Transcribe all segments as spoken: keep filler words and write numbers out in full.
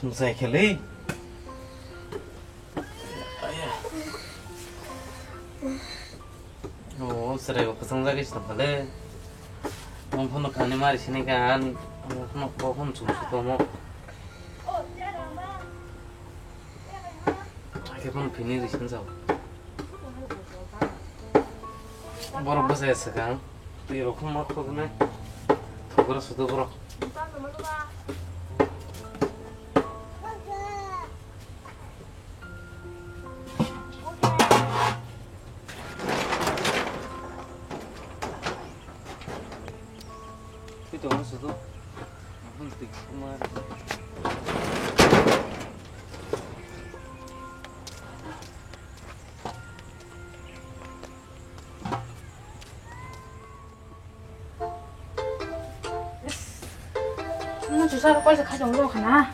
Mosai kheli. Aya. Oh, serai ko pasang lagi sih tampale. Mong phone kani mari sini kan. Mong phone ko phone sum sum mo. Ake phone phini risin sao. Borok bwsai swkang. Twi rok khum ma khok ne. Thok ro sudo borok. Twi tongo sudo. Ahun twi khum ma. Nung chusa ko kol se kha jong lo khana.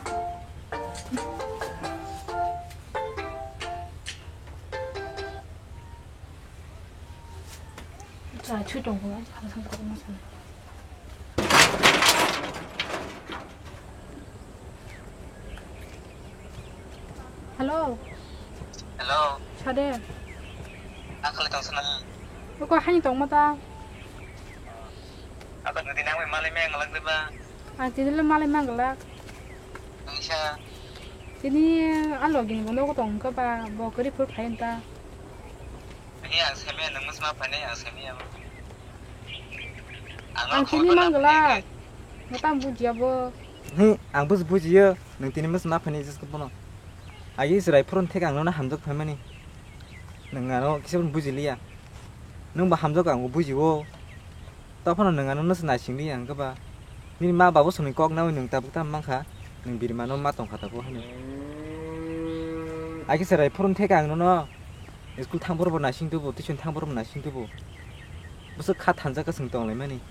Cha chu jong ko, cha sang ko ma sang. Hello. Hello. Sade. Ang kali tong sana. Ko hani tong mata. Ako nang tini ang malai meng lak diba? Ang tini le malai meng lak. Angsa. Tini alo gini bondo ko tong ka ba bo kari phur phain ta. Ini ang semi nang mas ma phani ang semi ang. Ang tini mang lak. Mata bujiya bo. Ni ang bus bujiya. Nang tini mas ma phani jis ko bono. Agi Israel phurun thek ang nono hamjak phaimani. Nwng ano kisa phano bujiliya. Nwng ba hamjak ang bo bujio. Tophano nwng ano nasa naisingli ang khe ba. Nini ma babo songni kok nawi nwng tabuk tam mankha. Nwng birmano ma tongkha tabuk hano. Agi Israel phurun thek ang nono. School thang borok bo naising tubu, tuition thang borok bo naising tubu. Bwswk kha thanjak ka chwng tonglaimani.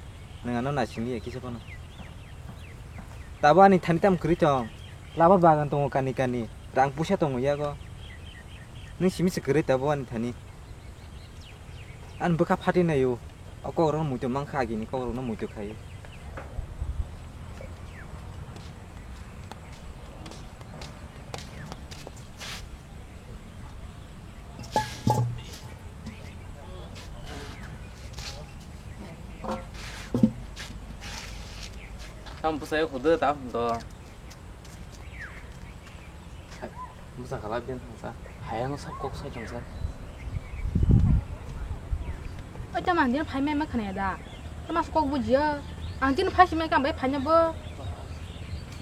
Nwng ano naisingli ya kisa phano. Tabo ani thani tam kwrwi tong. Lama bagan tongo kani kani. Rang puisa tongo yago. Nwng simi se kwrwi tabo ani thani. Ani bwkha phati naio. O kokrokno muitu mankha agini kokrokno muitu khaio. Tam bwsai hudu tam do. Bwsa khala ben thangsa. Hayano sab kok sai thangsa. Oi tam ang din phai mai ma khana da. Tam as kok bujiya. Ang din phai simai kam bai phai na bo.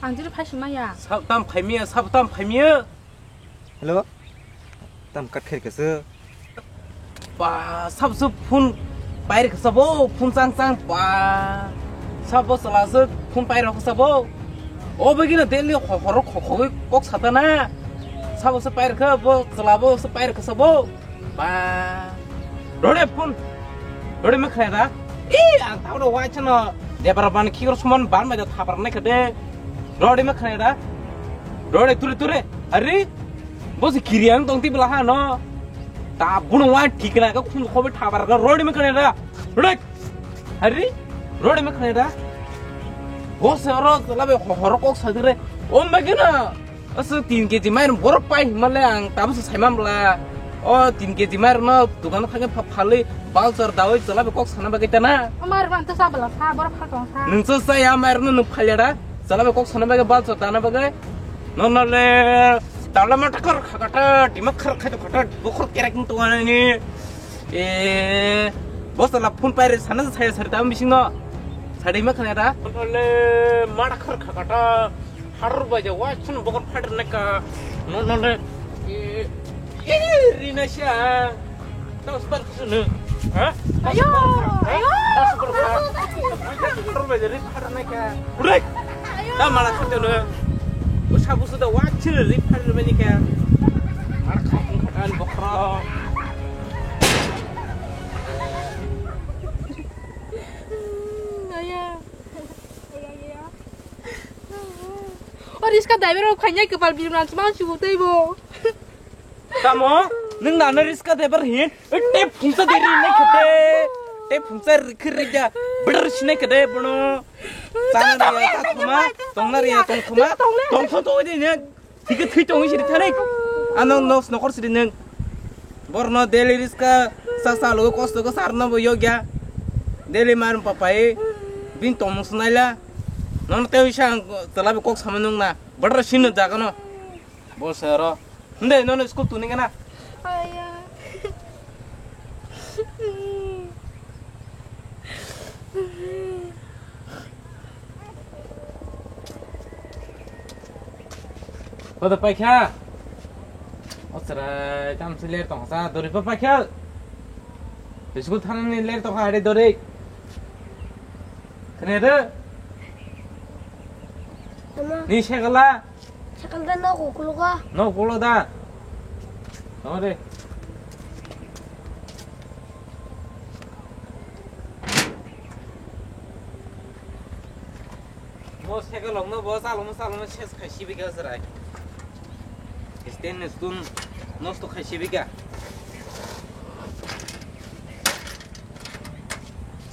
Ang din phai simai ya. Sab tam phai miya, sab tam phai miya. Hello. Tam kat khair kasa. Ba, sab sab phone pair kasa bo, phone chang chang ba. Sab bo sala sab phone pair kasa bo. O bagi na daily ho-, horo kho-, khogwi kok satana. Sab sab pair kha bo, sala bo sab pair kasa bo. Ba. Rode phone. Rode ma khnai da. I, ang tawro wai chano. Debra ban khigro suman ban ma da thapar nai khade. Rode ma khnai da. Rode ture ture. Ari. Bo se kiri ang tong ti bela ha no. Ta buno wa thik na ka khum khobe thabar ka rodi me kare ra. Rodi. Hari. Rodi me kare ra. Bo se oro la be horo kok sa dire. O ma gina. Asu tin keji mai borok pai male ang tabu se sai mam la. O tin keji mai no dukan thang pha phali balsor dawi chala be kok sana bagwi tana. Amar ban to sa bela sa borok pha tong sa. Nung so sa ya mai no nung phalya da. Chala be kok sana bagwi balsor tana bagwi. Nono le tala ma takar khakata, dima khar khai khata, bokhor kerek ni tonga ni. E, bo sala phone paire sana saya sari tam bising no. Sari ma khana da. Nono le ma takar khakata, har baje wa chun bokhor phader neka. Nono le, e, e, rina sha. Tau sebar kusunu. Ha? Ayo, ayo. Tau sebar kusunu. Tau sebar kusunu. Udah. Ayo. Tau malah satu dulu. Usah busu dah wajil rip hari ini kan. Makan bokro. Ayo. Ayo, ayo. Oh, riska driver kau kanya kepal biru nanti mau sibuk teh bo. Tamo, nwng nana riska driver hin, te phungsa deri nai khate, te phungsa rikhi rikya, Bwdar sinai kede bono. Chana riya, ta thuma, tongna riya, tong thuma, tong thuma, tong thuma, tong thuma. Thike thwi tongwi siri thani. Ano nos nokor siri neng. Borno daily riska sa sa logo kosto ko sarno bo yogya. Daily mar papai bin tong musunaila. Non te wisa ang tala be kok sama nung na. Badra sino jaga no. Bol sero. Nde non school tuni kana. Aya. Kodo paikha? O chwrai, tamse ler tongsa, dori pa paikha? Biscuit thanani ler tongkha, hari dori. Khne de? Ama. Ni sekala? Sekal da no kukulo ka? No kulo da. No de. Mo cycle rok no bo chalokma chalokma ses khai sibika chwrai. Stainless stone nosto khai sibika.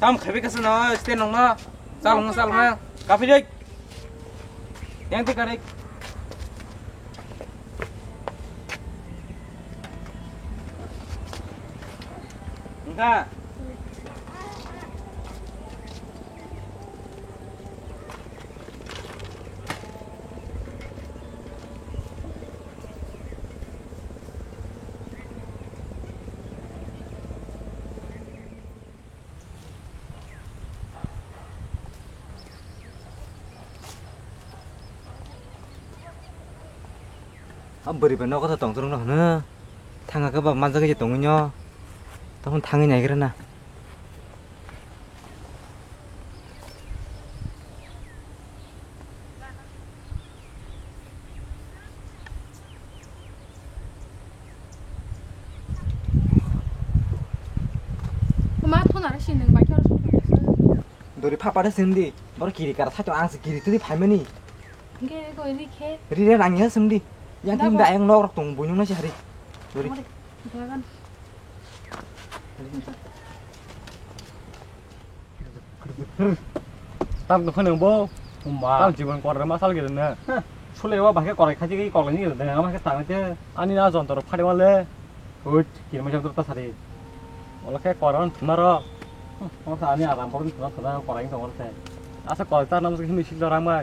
Tam khai bika sano stand rok no chalokma chalokma kaphi jai. Yang ti karik. Engka. A bwrwi bai nogo tong tong no hwno. Thanga khe ba manjak khe tongwi no. Tamo thangwi nai gra na. Ma phone ara sin nang bai khe aro song thang. Dori pha pare sin di. Bor kiri kara thaito ang se kiri twi phaimani. Ge go ri khe. Ri re nang ya sim di. Yang da tin bo. Da yang nok rok tong bunyung na si hari. Dori. Ore, jagan. Tam no khoneng bo. Umba. Tam jibon korai ma sal gede na. Hah. Sule wa bahke korai khaji ki korai ni gede na ma ke tang te. Ani na jontor phade wale. Hut, kiri ma jontor ta sari. Wala ke korai thumaro. Hmm, wala ani aram por thumaro thumaro korai ni tongor se. Asa korai ta nam se himi sil dorang bai.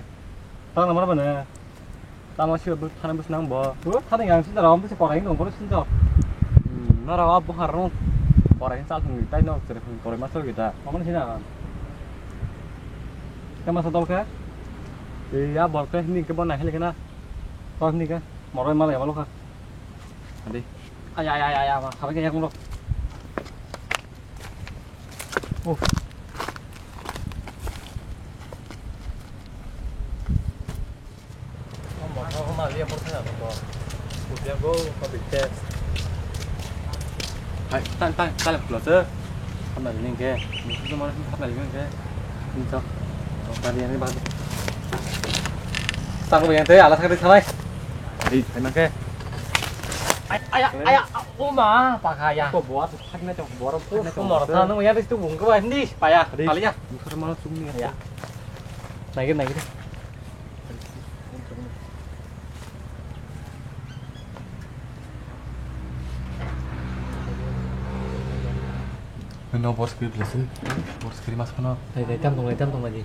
Ta namar bana. Tamo sio bwk thani bwswk nang bo. Bwk thani ang sinta rom bwswk korai nung korai sinta. Hmm, nora o bukhar rung korai sal thung tai no chere thung korai masal gita. Omo sina. Ke masa tol ke? E ya bol ke ni ke bon nai hele ke na. Tol ni ke. Moroi mal ya bol ka. Adi. Ay ay ay ay ma khabe ke ya kung rok. Oh. Hai, tan, tan, tan, pulo se. Hamna ling ke. Musu mana hamna ling ke. Ini tak. Tadi ini bagus. Tak yang tadi alas kali salah. Di, emang ke. Ay, ay, ay, oh ma, pakaya. Kok buat, hakna cok borok. Hakna cok. Umar, tanung ya, itu bungku, ini, paya. Di. Kali ya. Bukan malah sumni ya. Ya. Naikir, naikir. No bor skri blessing. Bor skri mas kono. Dai, dai, tam tong, dai, tam tong lagi.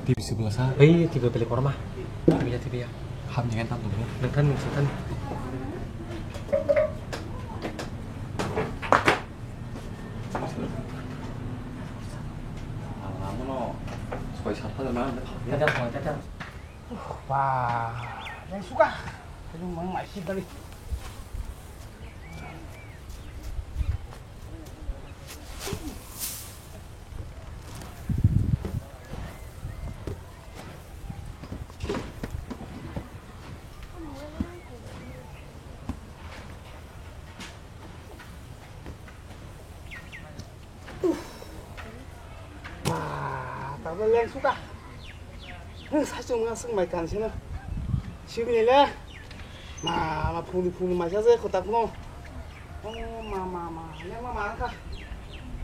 T V si belasa. Bai, T V beli korma. T V ya, T V ya. Ham jangan tam tong. Nengkan nih, sultan. Lama no, soi sat hajar mana? Cacar, cacar. Wah, yang suka. Aduh, mang masih tadi. Ba, tabuk leng suka. Nwng saichung nwng swng mai kansino. Sibini le. Ma, ma, phungni, phungni maisa je kotak no. Oh, ma, ma, ma. Leng ma, ma, wngkha.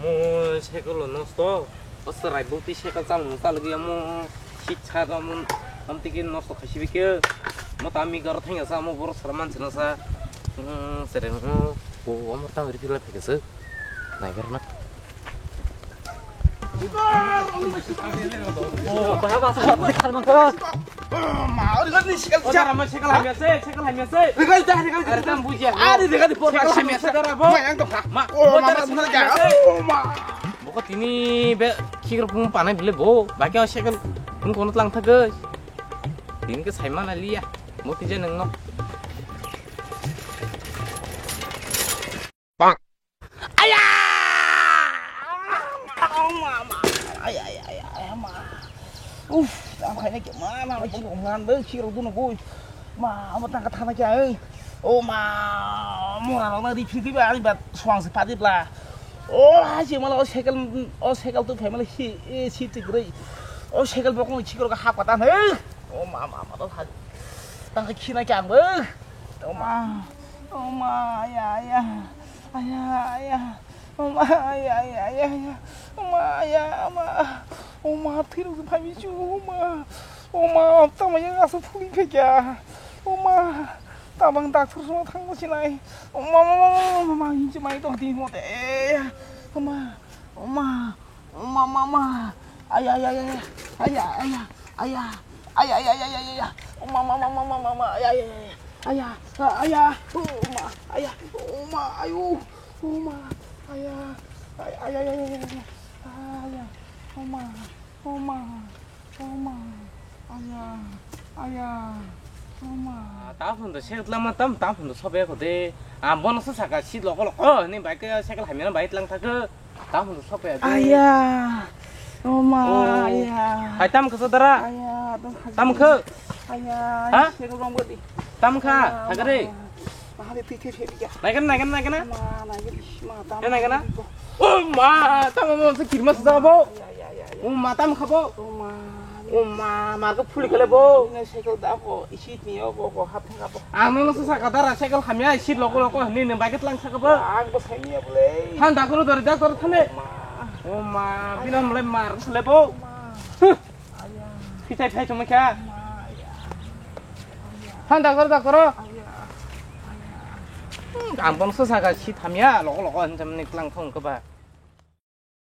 Mo cycle lo nosto. O chwrai bwtwi cycle chamung chalogwi amo sik sa amo, amtwi khe nosto khaisi bikhe. Mo ta ami garo thangya sa amo borok sara manchina sa. Hmm, sere mo bo amo ta ri phila phikasuk. Naigar na. O, bahai basa, basa, basa. Ma, ori gani sikal O, cha. Dara, ma, cycle hamya se, cycle hamya se. Regal da, regal da. Are, tam bujia. Are, regal da, por Cycle hamya se, dara, bo. Ma, yang to. Ma, O, o, ma, dara, ma, sikal ma, hamya se. O, ma. Bo ko tini be, khikrok phung panai bile bo. Baki o cycle phung kono tlang thagoi. Tini ke saima na liya. Mo kije nang no. Bang. Aya! Ama, ama. Ay, ay, ay, ay, ama. Uf, tam khaina khe ma, ma, ma, ngan bai, chiro duno goi. Ma, ama tangka thana khe, eh. O ma, mora rok na ri phri phri ba, ani ba, suang se padi bla. O, ha, je mala, o cycle, o cycle tu family si, eh, si tik rei. O cycle bokong chikro ka hap kata, eh. O ma, ma, ma, to ha. Tangka khina khe ang bai. O ma. O ma, aya, aya. Aya, aya. O ma, aya, aya, aya, aya. O ma, aya, ama. O ma, thwirok se phai chu, o ma. O ma, tamo yang aswk phuli khaikya. O ma, tabang doctor song thangma sinai. O ma, ma, ma, hinchi mai tong di mote. O ma, o ma. O ma, ma, ma. Aya, aya, aya, aya. Aya, aya, aya. Aya, aya, aya, aya, aya. O ma, ma, ma, ma, ma, ma, ma. Aya, aya, aya. Aya, a-, aya. O ma, aya. O ma, ayo. O ma, aya. Ay, aya, aya, aya, aya. Aya. O ma, o ma. O ma, aya, aya, o ma. Ah, ta phun do sek lama tam, ta phun do sobe ko de. Ah, bono sa saka si loko loko, oh, ni bai ke cycle hamya bai tlang thak. Ta phun do sobe de. Aya, o ma, Oh. Aya. Hai tam khe dara. Aya, tam khe. Tam khe. Aya, Ha? Cycle rong bodi. Tam kha, Aya, thak re. Ma, ma, ma, ma, thik, thik, thik, thik. Naikan, naikan, naikan. Ma, naikan, ma, tam. Eh, naikan. Oh ma, tam mo se kirmas da bo. Aya, aya, aya, aya. O ma, tam khabo. O ma. O ma, mar ko phuli khale bo. Ngai cycle da ko, isi ni o ko, ko hap thang bo. Ang no sa saka dara cycle hamya, isi loko loko ni ne bike lang saka bo. Ang bo sai ni bole. Han da ko dor da ko thane. Ma. O ma, bina mle mar khale bo. Ma. Huh. Aya. Kitai thai chuma kya? Ma, aya. Han da ko da ko. Aya. Aya. Hmm, ang bon sa saka si hamya, loko loko han jam ni lang thong ko ba.